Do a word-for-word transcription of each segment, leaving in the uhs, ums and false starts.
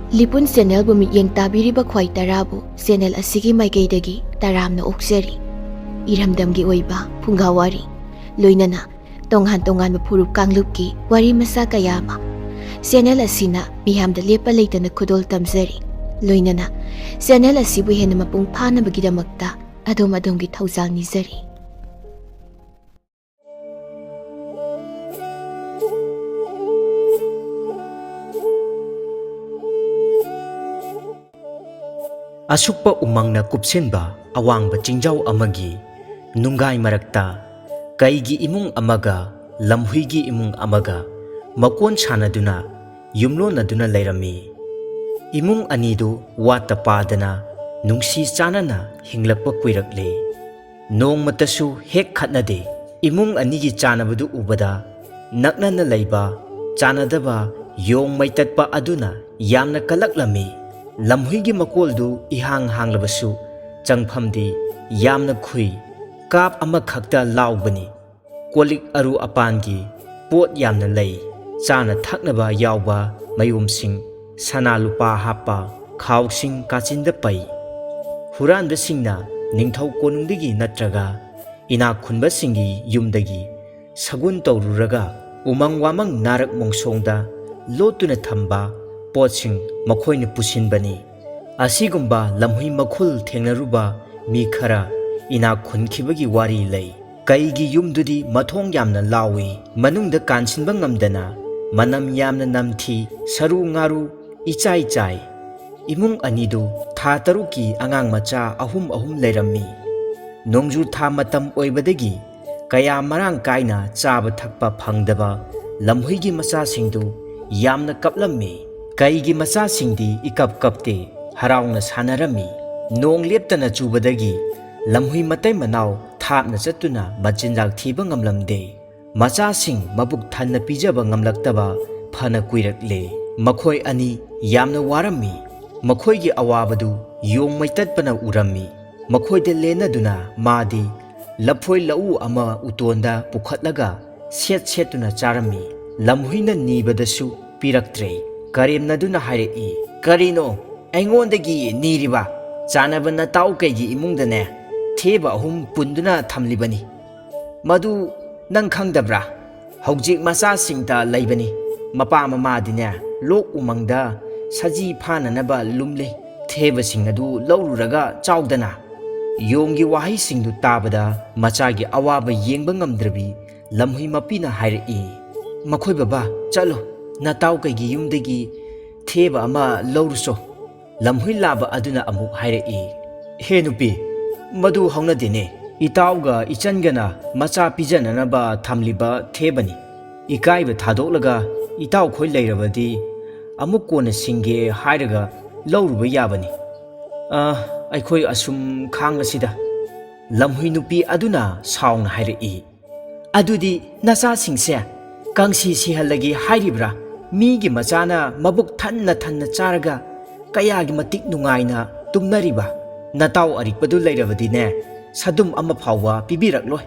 ꯂꯤꯄꯨꯟ ꯆꯦꯅꯦꯜꯕꯨ ꯃꯤꯠꯌꯦꯡ ꯇꯥꯕꯤꯔꯤꯕ ꯈ꯭ꯋꯥꯏ ꯇꯔꯥꯕꯨ ꯆꯦꯅꯦꯜ ꯑꯁꯤꯒꯤ ꯃꯥꯏꯀꯩꯗꯒꯤ ꯇꯔꯥꯝꯅ ꯑꯣꯛꯆꯔꯤ꯫ ꯏꯔꯝꯗꯝꯒꯤ ꯑꯣꯏꯕ ꯐꯨꯡꯒꯥ ꯋꯥꯔꯤ, ꯂꯣꯏꯅꯅ ꯇꯣꯉꯥꯟ ꯇꯣꯉꯥꯟꯕ ꯐꯨꯔꯨꯞ ꯀꯥꯡꯂꯨꯞꯀꯤ ꯋꯥꯔꯤ ꯃꯆꯥ ꯀꯌꯥ ꯑꯃ ꯆꯦꯅꯦꯜ ꯑꯁꯤꯅ ꯃꯤꯌꯥꯝꯗ ꯂꯦꯞꯄ ꯂꯩꯇꯅ ꯈꯨꯗꯣꯜ ꯇꯝꯖꯔꯤ꯫ ꯂꯣꯏꯅꯅ ꯆꯦꯅꯦꯜ ꯑꯁꯤꯕꯨ ꯍꯦꯟꯅ ꯃꯄꯨꯡ ꯐꯥꯅꯕꯒꯤꯗꯃꯛꯇ ꯑꯗꯣꯝ ꯑꯗꯣꯝꯒꯤ ꯊꯧꯖꯥꯜ ꯅꯤꯖꯔꯤ꯫ ꯑꯁꯨꯛꯄ ꯎꯃꯪꯅ ꯀꯨꯞꯁꯤꯟꯕ ꯑꯋꯥꯡꯕ ꯆꯤꯡꯖꯥꯎ ꯑꯃꯒꯤ ꯅꯨꯡꯒꯥꯏ ꯃꯔꯛꯇ ꯀꯩꯒꯤ ꯏꯃꯨꯡ ꯑꯃꯒ ꯂꯝꯍꯨꯏꯒꯤ ꯏꯃꯨꯡ ꯑꯃꯒ ꯃꯀꯣꯟ ꯁꯥꯟꯅꯗꯨꯅ ꯌꯨꯝꯂꯣꯟꯅꯗꯨꯅ ꯂꯩꯔꯝꯃꯤ꯫ ꯏꯃꯨꯡ ꯑꯅꯤꯗꯨ ꯋꯥꯠꯇ ꯄꯥꯗꯅ ꯅꯨꯡꯁꯤ ꯆꯥꯟꯅꯅ ꯍꯤꯡꯂꯛꯄ ꯀꯨꯏꯔꯛꯂꯦ꯫ ꯅꯣꯡꯃꯇꯁꯨ ꯍꯦꯛ ꯈꯠꯅꯗꯦ꯫ ꯏꯃꯨꯡ ꯑꯅꯤꯒꯤ ꯆꯥꯟꯅꯕꯗꯨ ꯎꯕꯗ ꯅꯛꯅꯅ ꯂꯩꯕ ꯆꯥꯟꯅꯗꯕ ꯌꯣꯡ ꯃꯩꯇꯠꯄ ꯑꯗꯨꯅ ꯌꯥꯝꯅ ꯀꯜꯂꯛꯂꯝꯃꯤ꯫ ꯂꯝꯍꯨꯏꯒꯤ ꯃꯀꯣꯜꯗꯨ ꯏꯍꯥꯡ ꯍꯥꯡꯂꯕꯁꯨ ꯆꯪꯐꯝꯗꯤ ꯌꯥꯝꯅ ꯈꯨꯏ꯫ ꯀꯥꯞ ꯑꯃꯈꯛꯇ ꯂꯥꯎꯕꯅꯤ꯫ ꯀꯣꯜꯂꯤꯛ ꯑꯔꯨ ꯑꯄꯥꯟꯒꯤ ꯄꯣꯠ ꯌꯥꯝꯅ ꯂꯩ꯫ ꯆꯥꯅ ꯊꯛꯅꯕ ꯌꯥꯎꯕ ꯃꯌꯣꯝꯁꯤꯡ, ꯁꯅꯥ ꯂꯨꯄꯥ ꯍꯥꯞꯄ ꯈꯥꯎꯁꯤꯡ ꯀꯥꯆꯤꯟꯗ ꯄꯩ꯫ ꯍꯨꯔꯥꯟꯕꯁꯤꯡꯅ ꯅꯤꯡꯊꯧ ꯀꯣꯅꯨꯡꯗꯒꯤ ꯅꯠꯇ꯭ꯔꯒ ꯏꯅꯥꯛ ꯈꯨꯟꯕꯁꯤꯡꯒꯤ ꯌꯨꯝꯗꯒꯤ ꯁꯒꯨꯟ ꯇꯧꯔꯨꯔꯒ ꯎꯃꯪ ꯋꯥꯃꯪ ꯅꯥꯔꯛ ꯃꯣꯡꯁꯣꯡꯗ ꯂꯣꯠꯇꯨꯅ ꯊꯝꯕ ꯄꯣꯠꯁꯤꯡ ꯃꯈꯣꯏꯅ ꯄꯨꯁꯤꯟꯕꯅꯤ꯫ ꯑꯁꯤꯒꯨꯝꯕ ꯂꯝꯍꯨꯏ ꯃꯈꯨꯜ ꯊꯦꯡꯅꯔꯨꯕ ꯃꯤ ꯈꯔ ꯏꯅꯥꯛ ꯈꯨꯟꯈꯤꯕꯒꯤ ꯋꯥꯔꯤ ꯂꯩ꯫ ꯀꯩꯒꯤ ꯌꯨꯝꯗꯨꯗꯤ ꯃꯊꯣꯡ ꯌꯥꯝꯅ ꯂꯥꯎꯏ꯫ ꯃꯅꯨꯡꯗ ꯀꯥꯟꯁꯤꯟꯕ ꯉꯝꯗꯅ ꯃꯅꯝ ꯌꯥꯝꯅ ꯅꯝꯊꯤ, ꯁꯔꯨ ꯉꯥꯔꯨ ꯏꯆꯥꯏ ꯆꯥꯏ꯫ ꯏꯃꯨꯡ ꯑꯅꯤꯗꯨ ꯊꯥ ꯇꯔꯨꯛꯀꯤ ꯑꯉꯥꯡ ꯃꯆꯥ ꯑꯍꯨꯝ ꯑꯍꯨꯝ ꯂꯩꯔꯝꯃꯤ꯫ ꯅꯣꯡꯖꯨ ꯊꯥ ꯃꯇꯝ ꯑꯣꯏꯕꯗꯒꯤ ꯀꯌꯥ ꯃꯔꯥꯡ ꯀꯥꯏꯅ ꯆꯥꯕ ꯊꯛꯄ ꯐꯪꯗꯕ ꯂꯝꯍꯨꯏꯒꯤ ꯃꯆꯥꯁꯤꯡꯗꯨ ꯌꯥꯝꯅ ꯀꯞꯂꯝꯃꯤ꯫ ꯀꯩꯒꯤ ꯃꯆꯥꯁꯤꯡꯗꯤ ꯏꯀꯞ ꯀꯞꯇꯦ, ꯍꯔꯥꯎꯅ ꯁꯥꯟꯅꯔꯝꯃꯤ꯫ ꯅꯣꯡ ꯂꯦꯞꯇꯅ ꯆꯨꯕꯗꯒꯤ ꯂꯝꯍꯨꯏ ꯃꯇꯩ ꯃꯅꯥꯎ ꯊꯥꯞꯅ ꯆꯠꯇꯨꯅ ꯃꯆꯤꯟꯖꯥꯛ ꯊꯤꯕ ꯉꯝꯂꯝꯗꯦ꯫ ꯃꯆꯥꯁꯤꯡ ꯃꯕꯨꯛ ꯊꯟꯅ ꯄꯤꯖꯕ ꯉꯝꯂꯛꯇꯕ ꯐꯅ ꯀꯨꯏꯔꯛꯂꯦ꯫ ꯃꯈꯣꯏ ꯑꯅꯤ ꯌꯥꯝꯅ ꯋꯥꯔꯝꯃꯤ꯫ ꯃꯈꯣꯏꯒꯤ ꯑꯋꯥꯕꯗꯨ ꯌꯣꯡ ꯃꯩꯇꯠꯄꯅ ꯎꯔꯝꯃꯤ꯫ ꯃꯈꯣꯏꯗ ꯂꯦꯟꯅꯗꯨꯅ ꯃꯥꯗꯤ ꯂꯐꯣꯏ ꯂꯧꯎ ꯑꯃ ꯎꯇꯣꯟꯗ ꯄꯨꯈꯠꯂꯒ ꯁꯦꯠ ꯁꯦꯠꯇꯨꯅ ꯆꯥꯔꯝꯃꯤ꯫ ꯂꯝꯍꯨꯏꯅ ꯅꯤꯕꯗꯁꯨ ꯄꯤꯔꯛꯇ꯭ꯔꯦ꯫ ꯀꯔꯦꯝꯅꯗꯨꯅ ꯍꯥꯏꯔꯛꯏ, "ꯀꯔꯤꯅꯣ ꯑꯩꯉꯣꯟꯗꯒꯤ ꯅꯤꯔꯤꯕ? ꯆꯥꯅꯕ ꯅꯇꯥꯎ ꯀꯩꯒꯤ ꯏꯃꯨꯡꯗꯅꯦ ꯊꯦꯕ ꯑꯍꯨꯝ ꯄꯨꯟꯗꯨꯅ ꯊꯝꯂꯤꯕꯅꯤ꯫ ꯃꯗꯨ ꯅꯪ ꯈꯪꯗꯕ꯭ꯔꯥ? ꯍꯧꯖꯤꯛ ꯃꯆꯥꯁꯤꯡꯇ ꯂꯩꯕꯅꯤ꯫ ꯃꯄꯥ ꯃꯃꯥꯗꯤꯅꯦ ꯂꯣꯛ ꯎꯃꯪꯗ ꯁꯖꯤ ꯐꯥꯅꯅꯕ ꯂꯨꯝꯂꯤ꯫ ꯊꯦꯕꯁꯤꯡ ꯑꯗꯨ ꯂꯧꯔꯨꯔꯒ ꯆꯥꯎꯗꯅ꯫" ꯌꯣꯡꯒꯤ ꯋꯥꯍꯩꯁꯤꯡꯗꯨ ꯇꯥꯕꯗ ꯃꯆꯥꯒꯤ ꯑꯋꯥꯕ ꯌꯦꯡꯕ ꯉꯝꯗ꯭ꯔꯕꯤ ꯂꯝꯍꯨꯏ ꯃꯄꯤꯅ ꯍꯥꯏꯔꯛꯏ, "ꯃꯈꯣꯏ ꯕꯕꯥ, ꯆꯠꯂꯨ, ꯅꯇꯥꯎ ꯀꯩꯒꯤ ꯌꯨꯝꯗꯒꯤ ꯊꯦꯕ ꯑꯃ ꯂꯧꯔꯨꯆꯣ꯫" ꯂꯝꯍꯨꯏ ꯂꯥꯕ ꯑꯗꯨꯅ ꯑꯃꯨꯛ ꯍꯥꯏꯔꯛꯏ, "ꯍꯦ ꯅꯨꯄꯤ, ꯃꯗꯨ ꯍꯧꯅꯗꯦꯅꯦ꯫ ꯏꯇꯥꯎꯒ ꯏꯆꯟꯒꯅ ꯃꯆꯥ ꯄꯤꯖꯅꯅꯕ ꯊꯝꯂꯤꯕ ꯊꯦꯕꯅꯤ꯫ ꯏꯀꯥꯏꯕ ꯊꯥꯗꯣꯛꯂꯒ ꯏꯇꯥꯎꯈꯣꯏ ꯂꯩꯔꯕꯗꯤ ꯑꯃꯨꯛ ꯀꯣꯟꯅ ꯁꯤꯡꯒꯦ ꯍꯥꯏꯔꯒ ꯂꯧꯔꯨꯕ ꯌꯥꯕꯅꯤ꯫ ꯑ, ꯑꯩꯈꯣꯏ ꯑꯁꯨꯝ ꯈꯥꯡꯂꯁꯤꯗ꯫" ꯂꯝꯍꯨꯏ ꯅꯨꯄꯤ ꯑꯗꯨꯅ ꯁꯥꯎꯅ ꯍꯥꯏꯔꯛꯏ, "ꯑꯗꯨꯗꯤ ꯅꯆꯥꯁꯤꯡꯁꯦ ꯀꯥꯡꯁꯤ ꯁꯤꯍꯜꯂꯒꯦ ꯍꯥꯏꯔꯤꯕ꯭ꯔꯥ? ꯃꯤꯒꯤ ꯃꯆꯥꯅ ꯃꯕꯨꯛ ꯊꯟꯅ ꯊꯟꯅ ꯆꯥꯔꯒ ꯀꯌꯥꯒꯤ ꯃꯇꯤꯛ ꯅꯨꯡꯉꯥꯏꯅ ꯇꯨꯝꯅꯔꯤꯕ? ꯅꯇꯥꯎ ꯑꯔꯤꯛꯄꯗꯨ ꯂꯩꯔꯕꯗꯤꯅꯦ, ꯁꯗꯨꯝ ꯑꯃ ꯐꯥꯎꯕ ꯄꯤꯕꯤꯔꯛꯂꯣꯏ꯫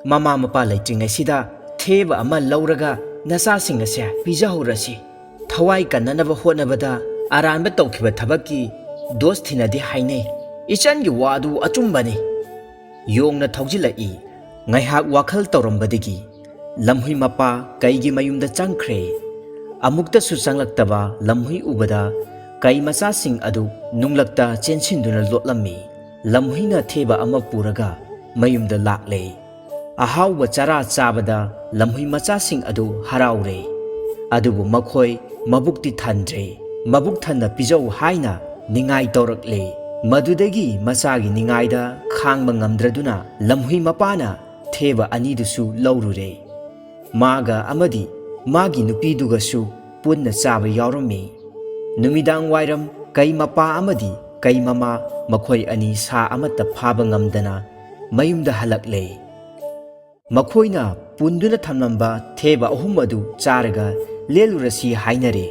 ꯃꯃꯥ ꯃꯄꯥ ꯂꯩꯇ꯭ꯔꯤꯉꯩꯁꯤꯗ ꯊꯦꯕ ꯑꯃ ꯂꯧꯔꯒ ꯅꯆꯥꯁꯤꯡ ꯑꯁꯦ ꯄꯤꯖꯍꯧꯔꯁꯤ꯫ ꯊꯋꯥꯏ ꯀꯟꯅꯅꯕ ꯍꯣꯠꯅꯕꯗ ꯑꯔꯥꯟꯕ ꯇꯧꯈꯤꯕ ꯊꯕꯛꯀꯤ ꯗꯣꯁ ꯊꯤꯅꯗꯦ ꯍꯥꯏꯅꯩ꯫ ꯏꯆꯟꯒꯤ ꯋꯥꯗꯨ ꯑꯆꯨꯝꯕꯅꯤ꯫" ꯌꯣꯡꯅ ꯊꯧꯖꯤꯜꯂꯛꯏ꯫ ꯉꯥꯏꯍꯥꯛ ꯋꯥꯈꯜ ꯇꯧꯔꯝꯕꯗꯒꯤ ꯂꯝꯍꯨꯏ ꯃꯄꯥ ꯀꯩꯒꯤ ꯃꯌꯨꯝꯗ ꯆꯪꯈ꯭ꯔꯦ꯫ ꯑꯃꯨꯛꯇꯁꯨ ꯆꯪꯂꯛꯇꯕ ꯂꯝꯍꯨꯏ ꯎꯕꯗ ꯀꯩ ꯃꯆꯥꯁꯤꯡ ꯑꯗꯨ ꯅꯨꯡꯂꯛꯇ ꯆꯦꯟꯁꯤꯟꯗꯨꯅ ꯂꯣꯠꯂꯝꯃꯤ꯫ ꯂꯝꯍꯨꯏꯅ ꯊꯦꯕ ꯑꯃ ꯄꯨꯔꯒ ꯃꯌꯨꯝꯗ ꯂꯥꯛꯂꯦ꯫ ꯑꯍꯥꯎꯕ ꯆꯔꯥ ꯆꯥꯕꯗ ꯂꯝꯍꯨꯏ ꯃꯆꯥꯁꯤꯡ ꯑꯗꯨ ꯍꯔꯥꯎꯔꯦ꯫ ꯑꯗꯨꯕꯨ ꯃꯈꯣꯏ ꯃꯕꯨꯛꯇꯤ ꯊꯟꯗ꯭ꯔꯦ꯫ ꯃꯕꯨꯛ ꯊꯟꯅ ꯄꯤꯖꯧ ꯍꯥꯏꯅ ꯅꯤꯡꯉꯥꯏ ꯇꯧꯔꯛꯂꯦ꯫ ꯃꯗꯨꯗꯒꯤ ꯃꯆꯥꯒꯤ ꯅꯤꯡꯉꯥꯏꯗ ꯈꯥꯡꯕ ꯉꯝꯗ꯭ꯔꯗꯨꯅ ꯂꯝꯍꯨꯏ ꯃꯄꯥꯅ ꯊꯦꯕ ꯑꯅꯤꯗꯨꯁꯨ ꯂꯧꯔꯨꯔꯦ꯫ ꯃꯥꯒ ꯑꯃꯗꯤ ꯃꯥꯒꯤ ꯅꯨꯄꯤꯗꯨꯒꯁꯨ ꯄꯨꯟꯅ ꯆꯥꯕ ꯌꯥꯎꯔꯝꯃꯤ꯫ ꯅꯨꯃꯤꯗꯥꯡ ꯋꯥꯏꯔꯝ ꯀꯩ ꯃꯄꯥ ꯑꯃꯗꯤ ꯀꯩ ꯃꯃꯥ ꯃꯈꯣꯏ ꯑꯅꯤ ꯁꯥ ꯑꯃꯠꯇ ꯐꯥꯕ ꯉꯝꯗꯅ ꯃꯌꯨꯝꯗ ꯍꯜꯂꯛꯂꯦ꯫ ꯃꯈꯣꯏꯅ ꯄꯨꯟꯗꯨꯅ ꯊꯝꯂꯝꯕ ꯊꯦꯕ ꯑꯍꯨꯝ ꯑꯗꯨ ꯆꯥꯔꯒ ꯂꯦꯜꯂꯨꯔꯁꯤ ꯍꯥꯏꯅꯔꯦ꯫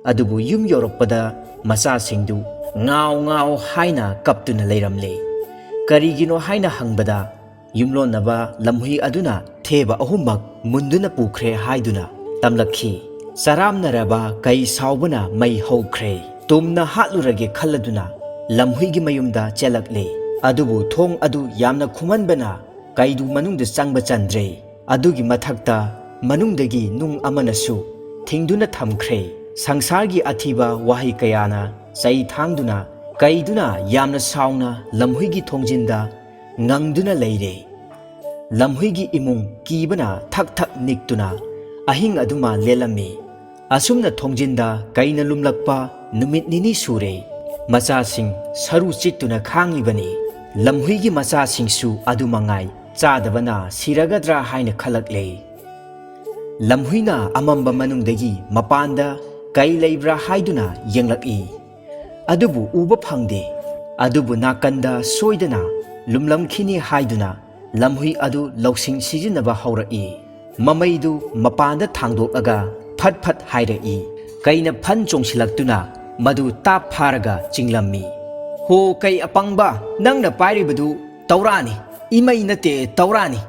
ꯑꯗꯨꯕꯨ ꯌꯨꯝ ꯌꯧꯔꯛꯄꯗ ꯃꯆꯥꯁꯤꯡꯗꯨ ꯉꯥꯎ ꯉꯥꯎ ꯍꯥꯏꯅ ꯀꯞꯇꯨꯅ ꯂꯩꯔꯝꯂꯦ꯫ ꯀꯔꯤꯒꯤꯅꯣ ꯍꯥꯏꯅ ꯍꯪꯕꯗ ꯌꯨꯝꯂꯣꯟꯅꯕ ꯂꯝꯍꯨꯏ ꯑꯗꯨꯅ ꯊꯦꯕ ꯑꯍꯨꯝꯃꯛ ꯃꯨꯟꯗꯨꯅ ꯄꯨꯈ꯭ꯔꯦ ꯍꯥꯏꯗꯨꯅ ꯇꯝꯂꯛꯈꯤ꯫ ꯆꯔꯥꯝꯅꯔꯕ ꯀꯩ ꯁꯥꯎꯕꯅ ꯃꯩ ꯍꯧꯈ꯭ꯔꯦ꯫ ꯇꯨꯝꯅ ꯍꯥꯠꯂꯨꯔꯒꯦ ꯈꯜꯂꯗꯨꯅ ꯂꯝꯍꯨꯏꯒꯤ ꯃꯌꯨꯝꯗ ꯆꯦꯜꯂꯛꯂꯦ꯫ ꯑꯗꯨꯕꯨ ꯊꯣꯡ ꯑꯗꯨ ꯌꯥꯝꯅ ꯈꯨꯃꯟꯕꯅ ꯀꯩꯗꯨ ꯃꯅꯨꯡꯗ ꯆꯪꯕ ꯆꯟꯗ꯭ꯔꯦ꯫ ꯑꯗꯨꯒꯤ ꯃꯊꯛꯇ ꯃꯅꯨꯡꯗꯒꯤ ꯅꯨꯡ ꯑꯃꯅꯁꯨ ꯊꯤꯡꯗꯨꯅ ꯊꯝꯈ꯭ꯔꯦ꯫ ꯁꯪꯁꯥꯔꯒꯤ ꯑꯊꯤꯕ ꯋꯥꯍꯩ ꯀꯌꯥꯅ ꯆꯩ ꯊꯥꯡꯗꯨꯅ ꯀꯩꯗꯨꯅ ꯌꯥꯝꯅ ꯁꯥꯎꯅ ꯂꯝꯍꯨꯏꯒꯤ ꯊꯣꯡꯖꯤꯟꯗ ꯉꯪꯗꯨꯅ ꯂꯩꯔꯦ꯫ ꯂꯝꯍꯨꯏꯒꯤ ꯏꯃꯨꯡ ꯀꯤꯕꯅ ꯊꯛ ꯊꯛ ꯅꯤꯛꯇꯨꯅ ꯑꯍꯤꯡ ꯑꯗꯨꯃ ꯂꯦꯜꯂꯝꯃꯤ꯫ ꯑꯁꯨꯝꯅ ꯊꯣꯡꯖꯤꯟꯗ ꯀꯩꯅ ꯂꯨꯝꯂꯛꯄ ꯅꯨꯃꯤꯠ ꯅꯤꯅꯤ ꯁꯨꯔꯦ꯫ ꯃꯆꯥꯁꯤꯡ ꯁꯔꯨ ꯆꯤꯛꯇꯨꯅ ꯈꯥꯡꯂꯤꯕꯅꯤ꯫ ꯂꯝꯍꯨꯏꯒꯤ ꯃꯆꯥꯁꯤꯡꯁꯨ ꯑꯗꯨ ꯃꯉꯥꯏ ꯆꯥꯗꯕꯅ ꯁꯤꯔꯒꯗ꯭ꯔꯥ ꯍꯥꯏꯅ ꯈꯜꯂꯛꯂꯦ꯫ ꯂꯝꯍꯨꯏꯅ ꯑꯃꯝꯕ ꯃꯅꯨꯡꯗꯒꯤ ꯃꯄꯥꯟꯗ ꯀꯩ ꯂꯩꯕ꯭ꯔꯥ ꯍꯥꯏꯗꯨꯅ ꯌꯦꯡꯂꯛꯏ꯫ ꯑꯗꯨꯕꯨ ꯎꯕ ꯐꯪꯗꯦ꯫ ꯑꯗꯨꯕꯨ ꯅꯥꯀꯟꯗ ꯁꯣꯏꯗꯅ ꯂꯨꯝꯂꯝꯈꯤꯅꯤ ꯍꯥꯏꯗꯨꯅ ꯂꯝꯍꯨꯏ ꯑꯗꯨ ꯂꯧꯁꯤꯡ ꯁꯤꯖꯤꯟꯅꯕ ꯍꯧꯔꯛꯏ꯫ ꯃꯃꯩꯗꯨ ꯃꯄꯥꯟꯗ ꯊꯥꯡꯗꯣꯛꯂꯒ ꯐꯠ ꯐꯠ ꯍꯥꯏꯔꯛꯏ꯫ ꯀꯩꯅ ꯐꯟ ꯆꯣꯡꯁꯤꯜꯂꯛꯇꯨꯅ ꯃꯗꯨ ꯇꯥꯞ ꯐꯥꯔꯒ ꯆꯤꯡꯂꯝꯃꯤ꯫ "ꯍꯣ, ꯀꯩ ꯑꯄꯪꯕ, ꯅꯪꯅ ꯄꯥꯏꯔꯤꯕꯗꯨ ꯇꯧꯔꯥꯅꯤ, ꯏꯃꯩ ꯅꯠꯇꯦ, ꯇꯧꯔꯥꯅꯤ꯫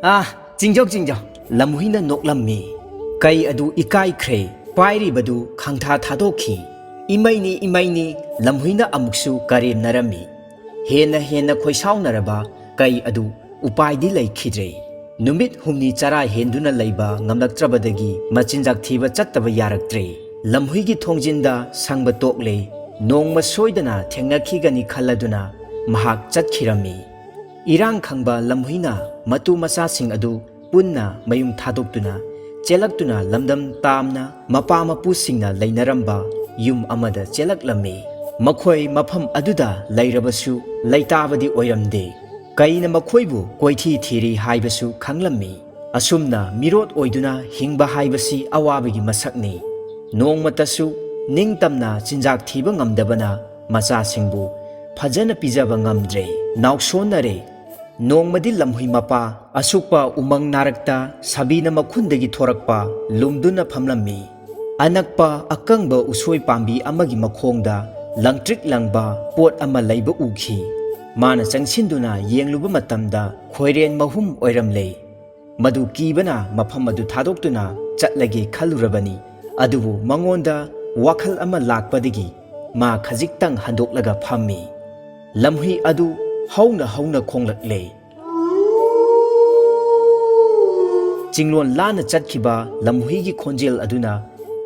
ꯑꯥ, ꯆꯤꯡꯖꯧ, ꯆꯤꯡꯖꯧ!" ꯂꯝꯍꯨꯏꯅ ꯅꯣꯛꯂꯝꯃꯤ꯫ ꯀꯩ ꯑꯗꯨ ꯏꯀꯥꯏꯈ꯭ꯔꯦ, ꯄꯥꯏꯔꯤꯕꯗꯨ ꯈꯪꯊꯥ ꯊꯥꯗꯣꯛꯈꯤ꯫ "ꯏꯃꯩꯅꯤ, ꯏꯃꯩꯅꯤ!" ꯂꯝꯍꯨꯏꯅ ꯑꯃꯨꯛꯁꯨ ꯀꯔꯦꯝꯅꯔꯝꯃꯤ꯫ ꯍꯦꯟꯅ ꯍꯦꯟꯅ ꯈꯣꯏꯁꯥꯎꯅꯔꯕ ꯀꯩ ꯑꯗꯨ ꯎꯄꯥꯏꯗꯤ ꯂꯩꯈꯤꯗ꯭ꯔꯦ꯫ ꯅꯨꯃꯤꯠ ꯍꯨꯝꯅꯤ ꯆꯔꯥ ꯍꯦꯟꯗꯨꯅ ꯂꯩꯕ ꯉꯝꯂꯛꯇ꯭ꯔꯕꯗꯒꯤ ꯃꯆꯤꯟꯖꯥꯛ ꯊꯤꯕ ꯆꯠꯇꯕ ꯌꯥꯔꯛꯇ꯭ꯔꯦ꯫ ꯂꯝꯍꯨꯏꯒꯤ ꯊꯣꯡꯖꯤꯟꯗ ꯁꯪꯕ ꯇꯣꯛꯂꯦ꯫ ꯅꯣꯡꯃ ꯁꯣꯏꯗꯅ ꯊꯦꯡꯅꯈꯤꯒꯅꯤ ꯈꯜꯂꯗꯨꯅ ꯃꯍꯥꯛ ꯆꯠꯈꯤꯔꯝꯃꯤ꯫ ꯏꯔꯥꯡ ꯈꯪꯕ ꯂꯝꯍꯨꯏꯅ ꯃꯇꯨ ꯃꯆꯥꯁꯤꯡ ꯑꯗꯨ ꯄꯨꯟꯅ ꯃꯌꯨꯝ ꯊꯥꯗꯣꯛꯇꯨꯅ ꯆꯦꯜꯂꯛꯇꯨꯅ ꯂꯝꯗꯝ ꯇꯥꯝꯅ ꯃꯄꯥ ꯃꯄꯨꯁꯤꯡꯅ ꯂꯩꯅꯔꯝꯕ ꯌꯨꯝ ꯑꯃꯗ ꯆꯦꯜꯂꯛꯂꯝꯃꯤ꯫ ꯃꯈꯣꯏ ꯃꯐꯝ ꯑꯗꯨꯗ ꯂꯩꯔꯕꯁꯨ ꯂꯩꯇꯥꯕꯗꯤ ꯑꯣꯏꯔꯝꯗꯦ꯫ ꯀꯩꯅ ꯃꯈꯣꯏꯕꯨ ꯀꯣꯏꯊꯤ ꯊꯤꯔꯤ ꯍꯥꯏꯕꯁꯨ ꯈꯪꯂꯝꯃꯤ꯫ ꯑꯁꯨꯝꯅ ꯃꯤꯔꯣꯠ ꯑꯣꯏꯗꯨꯅ ꯍꯤꯡꯕ ꯍꯥꯏꯕꯁꯤ ꯑꯋꯥꯕꯒꯤ ꯃꯁꯛꯅꯤ꯫ ꯅꯣꯡꯃꯇꯁꯨ ꯅꯤꯡꯇꯝꯅ ꯆꯤꯟꯖꯥꯛ ꯊꯤꯕ ꯉꯝꯗꯕꯅ ꯃꯆꯥꯁꯤꯡꯕꯨ ꯐꯖꯅ ꯄꯤꯖꯕ ꯉꯝꯗ꯭ꯔꯦ, ꯅꯥꯎꯁꯣꯟꯅꯔꯦ꯫ ꯅꯣꯡꯃꯗꯤ ꯂꯝꯍꯨꯏ ꯃꯄꯥ ꯑꯁꯨꯛꯄ ꯎꯃꯪ ꯅꯥꯔꯛꯇ ꯁꯥꯕꯤꯅ ꯃꯈꯨꯟꯗꯒꯤ ꯊꯣꯔꯛꯄ ꯂꯨꯝꯗꯨꯅ ꯐꯝꯂꯝꯃꯤ꯫ ꯑꯅꯛꯄ ꯑꯀꯪꯕ ꯎꯁꯣꯏ ꯄꯥꯝꯕꯤ ꯑꯃꯒꯤ ꯃꯈꯣꯡꯗ ꯂꯪꯇ꯭ꯔꯤꯛ ꯂꯪꯕ ꯄꯣꯠ ꯑꯃ ꯂꯩꯕ ꯎꯈꯤ꯫ ꯃꯥꯅ ꯆꯪꯁꯤꯟꯗꯨꯅ ꯌꯦꯡꯂꯨꯕ ꯃꯇꯝꯗ ꯈꯣꯏꯔꯦꯟ ꯃꯍꯨꯝ ꯑꯣꯏꯔꯝꯂꯦ꯫ ꯃꯗꯨ ꯀꯤꯕꯅ ꯃꯐꯝ ꯑꯗꯨ ꯊꯥꯗꯣꯛꯇꯨꯅ ꯆꯠꯂꯒꯦ ꯈꯜꯂꯨꯔꯕꯅꯤ꯫ ꯑꯗꯨꯕꯨ ꯃꯉꯣꯟꯗ ꯋꯥꯈꯜ ꯑꯃ ꯂꯥꯛꯄꯗꯒꯤ ꯃꯥ ꯈꯖꯤꯛꯇꯪ ꯍꯟꯗꯣꯛꯂꯒ ꯐꯝꯃꯤ꯫ ꯂꯝꯍꯨꯏ ꯑꯗꯨ ꯍꯧꯅ ꯍꯧꯅ ꯈꯣꯡꯂꯛꯂꯦ꯫ ꯆꯤꯡꯂꯣꯟ ꯂꯥꯟꯅ ꯆꯠꯈꯤꯕ ꯂꯝꯍꯨꯏꯒꯤ ꯈꯣꯟꯖꯦꯜ ꯑꯗꯨꯅ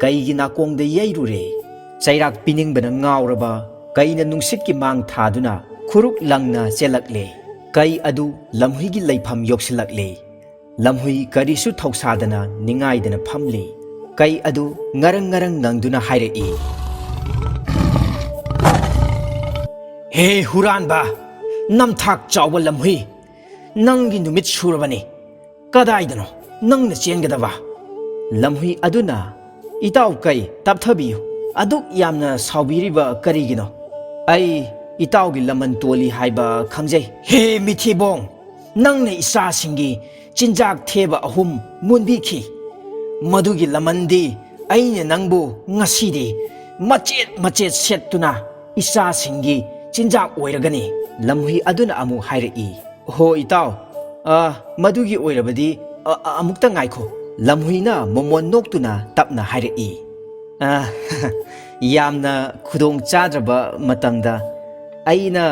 ꯀꯩꯒꯤ ꯅꯥꯀꯣꯡꯗ ꯌꯩꯔꯨꯔꯦ꯫ ꯆꯩꯔꯥꯛ ꯄꯤꯅꯤꯡꯕꯅ ꯉꯥꯎꯔꯕ ꯀꯩꯅ ꯅꯨꯡꯁꯤꯠꯀꯤ ꯃꯥꯡ ꯊꯥꯗꯨꯅ ꯈꯨꯔꯨꯛ ꯂꯪꯅ ꯆꯦꯜꯂꯛꯂꯦ꯫ ꯀꯩ ꯑꯗꯨ ꯂꯝꯍꯨꯏꯒꯤ ꯂꯩꯐꯝ ꯌꯧꯁꯤꯜꯂꯛꯂꯦ꯫ ꯂꯝꯍꯨꯏ ꯀꯔꯤꯁꯨ ꯊꯧꯁꯥꯗꯅ ꯅꯤꯡꯉꯥꯏꯗꯅ ꯐꯝꯂꯤ꯫ ꯀꯩ ꯑꯗꯨ ꯉꯔꯪ ꯉꯔꯪ ꯉꯪꯗꯨꯅ ꯍꯥꯏꯔꯛꯏ, "ꯍꯦ ꯍꯨꯔꯥꯟꯕ, ꯅꯝꯊꯥꯛ ꯆꯥꯎꯕ ꯂꯝꯍꯨꯏ, ꯅꯪꯒꯤ ꯅꯨꯃꯤꯠ ꯁꯨꯔꯕꯅꯤ꯫ ꯀꯗꯥꯏꯗꯅꯣ ꯅꯪꯅ ꯆꯦꯟꯒꯗꯕ?" ꯂꯝꯍꯨꯏ ꯑꯗꯨꯅ, "ꯏꯇꯥꯎ ꯀꯩ, ꯇꯞꯊꯕꯤꯌꯨ꯫ ꯑꯗꯨꯛ ꯌꯥꯝꯅ ꯁꯥꯎꯕꯤꯔꯤꯕ ꯀꯔꯤꯒꯤꯅꯣ? ꯑꯩ ꯏꯇꯥꯎꯒꯤ ꯂꯃꯟ ꯇꯣꯜꯂꯤ ꯍꯥꯏꯕ ꯈꯪꯖꯩ꯫" "ꯍꯦ ꯃꯤꯊꯤꯕꯣꯡ, ꯅꯪꯅ ꯏꯆꯥꯁꯤꯡꯒꯤ ꯆꯤꯟꯖꯥꯛ ꯊꯦꯕ ꯑꯍꯨꯝ ꯃꯨꯟꯕꯤꯈꯤ꯫ ꯃꯗꯨꯒꯤ ꯂꯃꯟꯗꯤ ꯑꯩꯅ ꯅꯪꯕꯨ ꯉꯁꯤꯗꯤ ꯃꯆꯦꯠ ꯃꯆꯦꯠ ꯁꯦꯠꯇꯨꯅ ꯏꯆꯥꯁꯤꯡꯒꯤ ꯆꯤꯟꯖꯥꯛ ꯑꯣꯏꯔꯒꯅꯤ꯫" ꯂꯝꯍꯨꯏ ꯑꯗꯨꯅ ꯑꯃꯨꯛ ꯍꯥꯏꯔꯛꯏ, "ꯍꯣ ꯏꯇꯥꯎ, ꯑ, ꯃꯗꯨꯒꯤ ꯑꯣꯏꯔꯕꯗꯤ, ꯑ, ꯑ, ꯑꯃꯨꯛꯇ ꯉꯥꯏꯈꯣ꯫" ꯂꯝꯍꯨꯏꯅ ꯃꯣꯃꯣꯟ ꯅꯣꯛꯇꯨꯅ ꯇꯞꯅ ꯍꯥꯏꯔꯛꯏ, "ꯑ, ꯌꯥꯝꯅ ꯈꯨꯗꯣꯡ ꯆꯥꯗ꯭ꯔꯕ ꯃꯇꯝꯗ ꯑꯩꯅ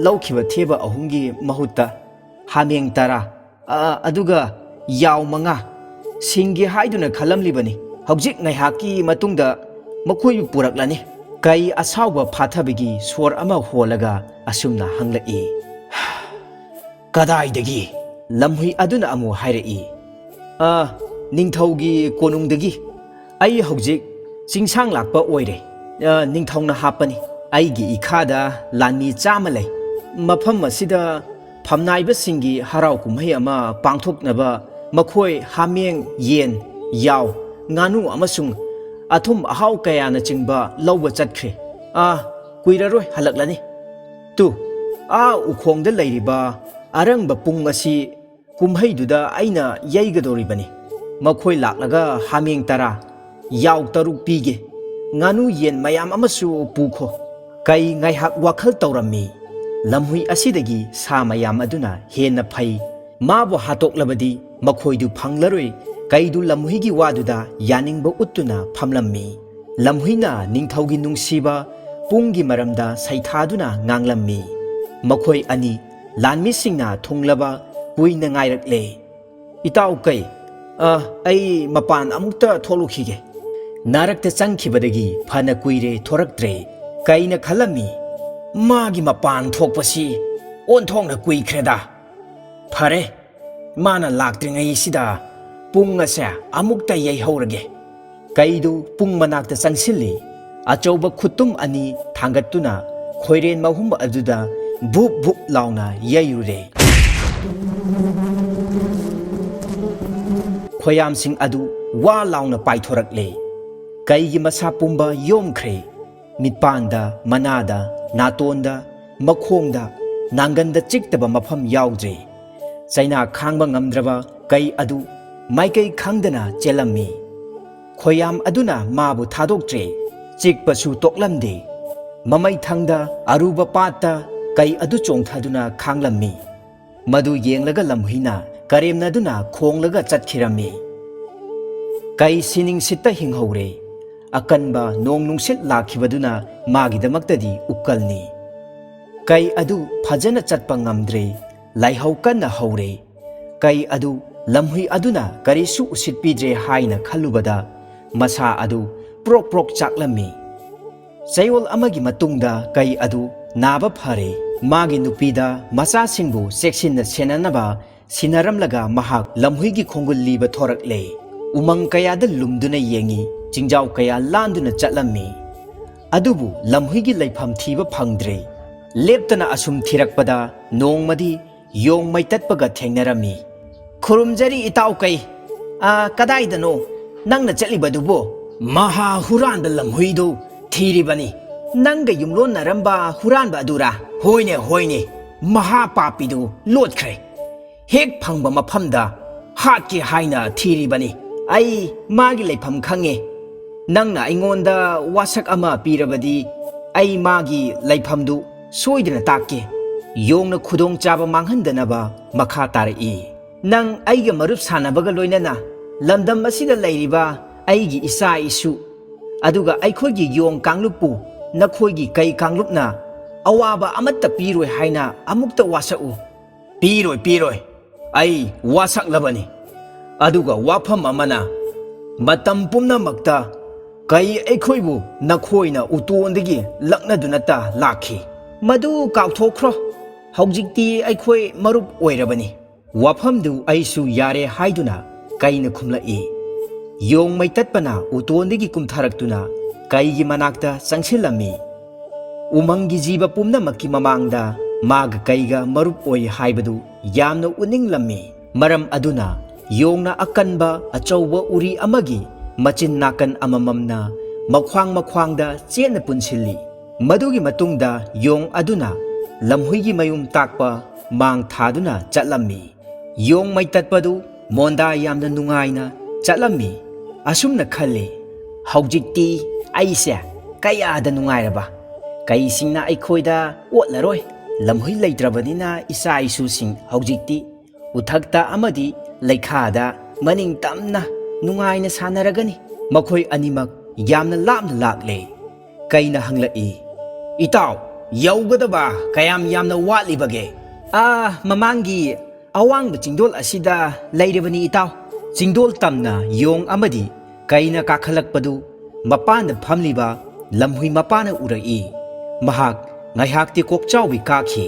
ꯂꯧꯈꯤꯕ ꯊꯦꯕ ꯑꯍꯨꯝꯒꯤ ꯃꯍꯨꯠꯇ ꯍꯥꯃꯦꯡ ꯇꯔꯥ, ꯑ, ꯑꯗꯨꯒ ꯌꯥꯎ ꯃꯉꯥ ꯁꯤꯡꯒꯦ ꯍꯥꯏꯗꯨꯅ ꯈꯜꯂꯝꯂꯤꯕꯅꯤ꯫ ꯍꯧꯖꯤꯛ ꯉꯥꯏꯍꯥꯛꯀꯤ ꯃꯇꯨꯡꯗ ꯃꯈꯣꯏꯕꯨ ꯄꯨꯔꯛꯂꯅꯤ꯫" ꯀꯩ ꯑꯁꯥꯎꯕ ꯐꯥꯊꯕꯒꯤ ꯁꯣꯔ ꯑꯃ ꯍꯣꯜꯂꯒ ꯑꯁꯨꯝꯅ ꯍꯪꯂꯛꯏ, "ꯀꯗꯥꯏꯗꯒꯤ?" ꯂꯝꯍꯨꯏ ꯑꯗꯨꯅ ꯑꯃꯨꯛ ꯍꯥꯏꯔꯛꯏ, "ꯑ, ꯅꯤꯡꯊꯧꯒꯤ ꯀꯣꯅꯨꯡꯗꯒꯤ꯫ ꯑꯩ ꯍꯧꯖꯤꯛ ꯆꯤꯡꯁꯥꯡ ꯂꯥꯛꯄ ꯑꯣꯏꯔꯦ꯫ ꯑ, ꯅꯤꯡꯊꯧꯅ ꯍꯥꯞꯄꯅꯤ꯫ ꯑꯩꯒꯤ ꯏꯈꯥꯗ ꯂꯥꯟꯃꯤ ꯆꯥꯝꯃ ꯂꯩ꯫ ꯃꯐꯝ ꯑꯁꯤꯗ ꯐꯝꯅꯥꯏꯕꯁꯤꯡꯒꯤ ꯍꯔꯥꯎ ꯀꯨꯝꯍꯩ ꯑꯃ ꯄꯥꯡꯊꯣꯛꯅꯕ ꯃꯈꯣꯏ ꯍꯥꯃꯦꯡ, ꯌꯦꯟ, ꯌꯥꯎ, ꯉꯥꯅꯨ ꯑꯃꯁꯨꯡ ꯑꯊꯨꯝ ꯑꯍꯥꯎ ꯀꯌꯥꯅꯆꯤꯡꯕ ꯂꯧꯕ ꯆꯠꯈ꯭ꯔꯦ꯫ ꯑꯥ, ꯀꯨꯏꯔꯔꯣꯏ ꯍꯜꯂꯛꯂꯅꯤ꯫ ꯇꯨ, ꯑꯥ ꯎꯈꯣꯡꯗ ꯂꯩꯔꯤꯕ ꯑꯔꯪꯕ ꯄꯨꯡ ꯑꯁꯤ ꯀꯨꯝꯍꯩꯗꯨꯗ ꯑꯩꯅ ꯌꯩꯒꯗꯧꯔꯤꯕꯅꯤ꯫ ꯃꯈꯣꯏ ꯂꯥꯛꯂꯒ ꯍꯥꯃꯦꯡ ꯇꯔꯥ, ꯌꯥꯎ ꯇꯔꯨꯛ ꯄꯤꯒꯦ꯫ ꯉꯥꯅꯨ ꯌꯦꯟ ꯃꯌꯥꯝ ꯑꯃꯁꯨ ꯄꯨꯈꯣ꯫" ꯀꯩ ꯉꯥꯏꯍꯥꯛ ꯋꯥꯈꯜ ꯇꯧꯔꯝꯃꯤ꯫ ꯂꯝꯍꯨꯏ ꯑꯁꯤꯗꯒꯤ ꯁꯥ ꯃꯌꯥꯝ ꯑꯗꯨꯅ ꯍꯦꯟꯅ ꯐꯩ꯫ ꯃꯥꯕꯨ ꯍꯥꯠꯇꯣꯛꯂꯕꯗꯤ ꯃꯈꯣꯏꯗꯨ ꯐꯪꯂꯔꯣꯏ꯫ ꯀꯩꯗꯨ ꯂꯝꯍꯨꯏꯒꯤ ꯋꯥꯗꯨꯗ ꯌꯥꯅꯤꯡꯕ ꯎꯠꯇꯨꯅ ꯐꯝꯂꯝꯃꯤ꯫ ꯂꯝꯍꯨꯏꯅ ꯅꯤꯡꯊꯧꯒꯤ ꯅꯨꯡꯁꯤꯕ ꯄꯨꯡꯒꯤ ꯃꯔꯝꯗ ꯁꯩꯊꯥꯗꯨꯅ ꯉꯥꯡꯂꯝꯃꯤ꯫ ꯃꯈꯣꯏ ꯑꯅꯤ ꯂꯥꯟꯃꯤꯁꯤꯡꯅ ꯊꯨꯡꯂꯕ ꯀꯨꯏꯅ ꯉꯥꯏꯔꯛꯂꯦ꯫ "ꯏꯇꯥꯎ ꯀꯩ, ꯑ, ꯑꯩ ꯃꯄꯥꯟ ꯑꯃꯨꯛꯇ ꯊꯣꯛꯂꯨꯈꯤꯒꯦ꯫" ꯅꯥꯔꯛꯇ ꯆꯪꯈꯤꯕꯗꯒꯤ ꯐꯅ ꯀꯨꯏꯔꯦ ꯊꯣꯔꯛꯇ꯭ꯔꯦ꯫ ꯀꯩꯅ ꯈꯜꯂꯝꯃꯤ, "ꯃꯥꯒꯤ ꯃꯄꯥꯟ ꯊꯣꯛꯄꯁꯤ ꯑꯣꯟꯊꯣꯛꯅ ꯀꯨꯏꯈ꯭ꯔꯦꯗ꯫ ꯐꯔꯦ, ꯃꯥꯅ ꯂꯥꯛꯇ꯭ꯔꯤꯉꯩꯁꯤꯗ ꯄꯨꯡ ꯑꯁꯦ ꯑꯃꯨꯛꯇ ꯌꯩꯍꯧꯔꯒꯦ꯫" ꯀꯩꯗꯨ ꯄꯨꯡ ꯃꯅꯥꯛꯇ ꯆꯪꯁꯤꯜꯂꯤ꯫ ꯑꯆꯧꯕ ꯈꯨꯠꯇꯨꯝ ꯑꯅꯤ ꯊꯥꯡꯒꯠꯇꯨꯅ ꯈꯣꯏꯔꯦꯟ ꯃꯍꯨꯝ ꯑꯗꯨꯗ ꯚꯨꯞ ꯚꯨꯞ ꯂꯥꯎꯅ ꯌꯩꯔꯨꯔꯦ꯫ ꯈꯣꯌꯥꯝꯁꯤꯡ ꯑꯗꯨ ꯋꯥ ꯂꯥꯎꯅ ꯄꯥꯏꯊꯣꯔꯛꯂꯦ꯫ ꯀꯩꯒꯤ ꯃꯁꯥ ꯄꯨꯝꯕ ꯌꯣꯝꯈ꯭ꯔꯦ꯫ ꯃꯤꯠꯄꯥꯟꯗ, ꯃꯅꯥꯗ, ꯅꯥꯇꯣꯟꯗ, ꯃꯈꯣꯡꯗ, ꯅꯥꯡꯒꯟꯗ ꯆꯤꯛꯇꯕ ꯃꯐꯝ ꯌꯥꯎꯗ꯭ꯔꯦ꯫ ꯆꯩꯅꯥ ꯈꯥꯡꯕ ꯉꯝꯗ꯭ꯔꯕ ꯀꯩ ꯑꯗꯨ ꯃꯥꯏꯀꯩ ꯈꯪꯗꯅ ꯆꯦꯜꯂꯝꯃꯤ꯫ ꯈꯣꯌꯥꯝ ꯑꯗꯨꯅ ꯃꯥꯕꯨ ꯊꯥꯗꯣꯛꯇ꯭ꯔꯦ꯫ ꯆꯤꯛꯄꯁꯨ ꯇꯣꯛꯂꯝꯗꯦ꯫ ꯃꯃꯩꯊꯪꯗ ꯑꯔꯨꯕ ꯄꯥꯠꯇ ꯀꯩ ꯑꯗꯨ ꯆꯣꯡꯊꯗꯨꯅ ꯈꯥꯡꯂꯝꯃꯤ꯫ ꯃꯗꯨ ꯌꯦꯡꯂꯒ ꯂꯝꯍꯨꯏꯅ ꯀꯔꯦꯝꯅꯗꯨꯅ ꯈꯣꯡꯂꯒ ꯆꯠꯈꯤꯔꯝꯃꯤ꯫ ꯀꯩ ꯁꯤꯅꯤꯡꯁꯤꯠꯇ ꯍꯤꯡꯍꯧꯔꯦ꯫ ꯑꯀꯟꯕ ꯅꯣꯡ ꯅꯨꯡꯁꯤꯠ ꯂꯥꯛꯈꯤꯕꯗꯨꯅ ꯃꯥꯒꯤꯗꯃꯛꯇꯗꯤ ꯎꯛꯀꯜꯅꯤ꯫ ꯀꯩ ꯑꯗꯨ ꯐꯖꯅ ꯆꯠꯄ ꯉꯝꯗ꯭ꯔꯦ꯫ ꯂꯥꯏꯍꯧ ꯀꯟꯅ ꯍꯧꯔꯦ꯫ ꯀꯩ ꯑꯗꯨ ꯂꯝꯍꯨꯏ ꯑꯗꯨꯅ ꯀꯔꯤꯁꯨ ꯎꯁꯤꯠꯄꯤꯗ꯭ꯔꯦ ꯍꯥꯏꯅ ꯈꯜꯂꯨꯕꯗ ꯃꯁꯥ ꯑꯗꯨ ꯄ꯭ꯔꯣꯛ ꯄ꯭ꯔꯣꯛ ꯆꯥꯛꯂꯝꯃꯤ꯫ ꯆꯌꯣꯜ ꯑꯃꯒꯤ ꯃꯇꯨꯡꯗ ꯀꯩ ꯑꯗꯨ ꯅꯥꯕ ꯐꯔꯦ꯫ ꯃꯥꯒꯤ ꯅꯨꯄꯤꯗ ꯃꯆꯥꯁꯤꯡꯕꯨ ꯆꯦꯛꯁꯤꯟꯅ ꯁꯦꯟꯅꯅꯕ ꯁꯤꯟꯅꯔꯝꯂꯒ ꯃꯍꯥꯛ ꯂꯝꯍꯨꯏꯒꯤ ꯈꯣꯡꯒꯨꯜ ꯂꯤꯕ ꯊꯣꯔꯛꯂꯦ꯫ ꯎꯃꯪ ꯀꯌꯥꯗ ꯂꯨꯝꯗꯨꯅ ꯌꯦꯡꯉꯤ, ꯆꯤꯡꯖꯥꯎ ꯀꯌꯥ ꯂꯥꯟꯗꯨꯅ ꯆꯠꯂꯝꯃꯤ꯫ ꯑꯗꯨꯕꯨ ꯂꯝꯍꯨꯏꯒꯤ ꯂꯩꯐꯝ ꯊꯤꯕ ꯐꯪꯗ꯭ꯔꯦ꯫ ꯂꯦꯞꯇꯅ ꯑꯁꯨꯝ ꯊꯤꯔꯛꯄꯗ ꯅꯣꯡꯃꯗꯤ ꯌꯣꯡ ꯃꯩꯇꯠꯄꯒ ꯊꯦꯡꯅꯔꯝꯃꯤ꯫ "ꯈꯨꯔꯨꯝꯖꯔꯤ ꯏꯇꯥꯎ ꯀꯩ꯫ ꯑ, ꯀꯗꯥꯏꯗꯅꯣ ꯅꯪꯅ ꯆꯠꯂꯤꯕꯗꯨꯕꯣ?" "ꯃꯍꯥ ꯍꯨꯔꯥꯟꯕ ꯂꯝꯍꯨꯏꯗꯨ ꯊꯤꯔꯤꯕꯅꯤ꯫" "ꯅꯪꯒ ꯌꯨꯝꯂꯣꯟꯅꯔꯝꯕ ꯍꯨꯔꯥꯟꯕ ꯑꯗꯨꯔꯥ?" "ꯍꯣꯏꯅꯦ, ꯍꯣꯏꯅꯦ, ꯃꯍꯥ ꯄꯥꯄꯤꯗꯨ ꯂꯣꯠꯈ꯭ꯔꯦ꯫ ꯍꯦꯛ ꯐꯪꯕ ꯃꯐꯝꯗ ꯍꯥꯠꯀꯦ ꯍꯥꯏꯅ ꯊꯤꯔꯤꯕꯅꯤ꯫ ꯑꯩ ꯃꯥꯒꯤ ꯂꯩꯐꯝ ꯈꯪꯉꯦ꯫ ꯅꯪꯅ ꯑꯩꯉꯣꯟꯗ ꯋꯥꯁꯛ ꯑꯃ ꯄꯤꯔꯕꯗꯤ ꯑꯩ ꯃꯥꯒꯤ ꯂꯩꯐꯝꯗꯨ ꯁꯣꯏꯗꯅ ꯇꯥꯛꯀꯦ꯫" ꯌꯣꯡꯅ ꯈꯨꯗꯣꯡꯆꯥꯕ ꯃꯥꯡꯍꯟꯗꯅꯕ ꯃꯈꯥ ꯇꯥꯔꯛꯏ꯫ "ꯅꯪ ꯑꯩꯒ ꯃꯔꯨꯞ ꯁꯥꯟꯅꯕꯒ ꯂꯣꯏꯅꯅ ꯂꯝꯗꯝ ꯑꯁꯤꯗ ꯂꯩꯔꯤꯕ ꯑꯩꯒꯤ ꯏꯆꯥ ꯏꯁꯨ ꯑꯗꯨꯒ ꯑꯩꯈꯣꯏꯒꯤ ꯌꯣꯡ ꯀꯥꯡꯂꯨꯞꯄꯨ ꯅꯈꯣꯏꯒꯤ ꯀꯩ ꯀꯥꯡꯂꯨꯞꯅ ꯑꯋꯥꯕ ꯑꯃꯠꯇ ꯄꯤꯔꯣꯏ ꯍꯥꯏꯅ ꯑꯃꯨꯛꯇ ꯋꯥꯁꯛꯎ꯫ ꯄꯤꯔꯣꯏ, ꯄꯤꯔꯣꯏ꯫ ꯑꯩ ꯋꯥꯁꯛꯂꯕꯅꯤ꯫ ꯑꯗꯨꯒ ꯋꯥꯐꯝ ꯑꯃꯅ, ꯃꯇꯝ ꯄꯨꯝꯅꯃꯛꯇ ꯀꯩ ꯑꯩꯈꯣꯏꯕꯨ ꯅꯈꯣꯏꯅ ꯎꯇꯣꯟꯗꯒꯤ ꯂꯛꯅꯗꯨꯅꯇ ꯂꯥꯛꯈꯤ꯫ ꯃꯗꯨ ꯀꯥꯎꯊꯣꯛꯈ꯭ꯔꯣ꯫ ꯍꯧꯖꯤꯛꯇꯤ ꯑꯩꯈꯣꯏ ꯃꯔꯨꯞ ꯑꯣꯏꯔꯕꯅꯤ꯫ ꯋꯥꯐꯝꯗꯨ ꯑꯩꯁꯨ ꯌꯥꯔꯦ ꯍꯥꯏꯗꯨꯅ ꯀꯩꯅ ꯈꯨꯝꯂꯛꯏ꯫ ꯌꯣꯡ ꯃꯩꯇꯠꯄꯅ ꯎꯇꯣꯟꯗꯒꯤ ꯀꯨꯝꯊꯔꯛꯇꯨꯅ ꯀꯩꯒꯤ ꯃꯅꯥꯛꯇ ꯆꯪꯁꯤꯜꯂꯝꯃꯤ꯫ ꯎꯃꯪꯒꯤ ꯖꯤꯕ ꯄꯨꯝꯅꯃꯛꯀꯤ ꯃꯃꯥꯡꯗ ꯃꯥꯒ ꯀꯩꯒ ꯃꯔꯨꯞ ꯑꯣꯏ ꯍꯥꯏꯕꯗꯨ ꯌꯥꯝꯅ ꯎꯠꯅꯤꯡꯂꯝꯃꯤ꯫ ꯃꯔꯝ ꯑꯗꯨꯅ ꯌꯣꯡꯅ ꯑꯀꯟꯕ ꯑꯆꯧꯕ ꯎꯔꯤ ꯑꯃꯒꯤ ꯃꯆꯤꯟ ꯅꯥꯀꯟ ꯑꯃꯃꯝꯅ ꯃꯈ꯭ꯋꯥꯡ ꯃꯈ꯭ꯋꯥꯡꯗ ꯆꯦꯠꯅ ꯄꯨꯟꯁꯤꯜꯂꯤ꯫ ꯃꯗꯨꯒꯤ ꯃꯇꯨꯡꯗ ꯌꯣꯡ ꯑꯗꯨꯅ ꯂꯝꯍꯨꯏꯒꯤ ꯃꯌꯨꯝ ꯇꯥꯛꯄ ꯃꯥꯡ ꯊꯥꯗꯨꯅ ꯆꯠꯂꯝꯃꯤ꯫ ꯌꯣꯡ ꯃꯩ ꯇꯠꯄꯗꯨ ꯃꯣꯟꯗꯥ ꯌꯥꯝꯅ ꯅꯨꯡꯉꯥꯏꯅ ꯆꯠꯂꯝꯃꯤ꯫ ꯑꯁꯨꯝꯅ ꯈꯜꯂꯤ, "ꯍꯧꯖꯤꯛꯇꯤ ꯑꯩꯁꯦ ꯀꯌꯥꯗ ꯅꯨꯡꯉꯥꯏꯔꯕ! ꯀꯩꯁꯤꯡꯅ ꯑꯩꯈꯣꯏꯗ ꯑꯣꯠꯂꯔꯣꯏ꯫ ꯂꯝꯍꯨꯏ ꯂꯩꯇ꯭ꯔꯕꯅꯤꯅ ꯏꯆꯥ ꯏꯁꯨꯁꯤꯡ ꯍꯧꯖꯤꯛꯇꯤ ꯎꯊꯛꯇ ꯑꯃꯗꯤ ꯂꯩꯈꯥꯗ ꯃꯅꯤꯡ ꯇꯝꯅ ꯅꯨꯡꯉꯥꯏꯅ ꯁꯥꯟꯅꯔꯒꯅꯤ꯫" ꯃꯈꯣꯏ ꯑꯅꯤꯃꯛ ꯌꯥꯝꯅ ꯂꯥꯞꯅ ꯂꯥꯛꯂꯦ꯫ ꯀꯩꯅ ꯍꯪꯂꯛꯏ, "ꯏꯇꯥꯎ, ꯌꯧꯒꯗꯕ ꯀꯌꯥꯝ ꯌꯥꯝꯅ ꯋꯥꯠꯂꯤꯕꯒꯦ?" "ꯑꯥ, ꯃꯃꯥꯡꯒꯤ ꯑꯋꯥꯡꯕ ꯆꯤꯡꯗꯣꯜ ꯑꯁꯤꯗ ꯂꯩꯔꯕꯅꯤ, ꯏꯇꯥꯎ꯫" ꯆꯤꯡꯗꯣꯜ ꯇꯝꯅ ꯌꯣꯡ ꯑꯃꯗꯤ ꯀꯩꯅ ꯀꯥꯈꯠꯂꯛꯄꯗꯨ ꯃꯄꯥꯟꯗ ꯐꯝꯂꯤꯕ ꯂꯝꯍꯨꯏ ꯃꯄꯥꯅ ꯎꯔꯛꯏ꯫ ꯃꯍꯥꯛ ꯉꯥꯏꯍꯥꯛꯇꯤ ꯀꯣꯛꯆꯥꯎꯕꯤ ꯀꯥꯈꯤ꯫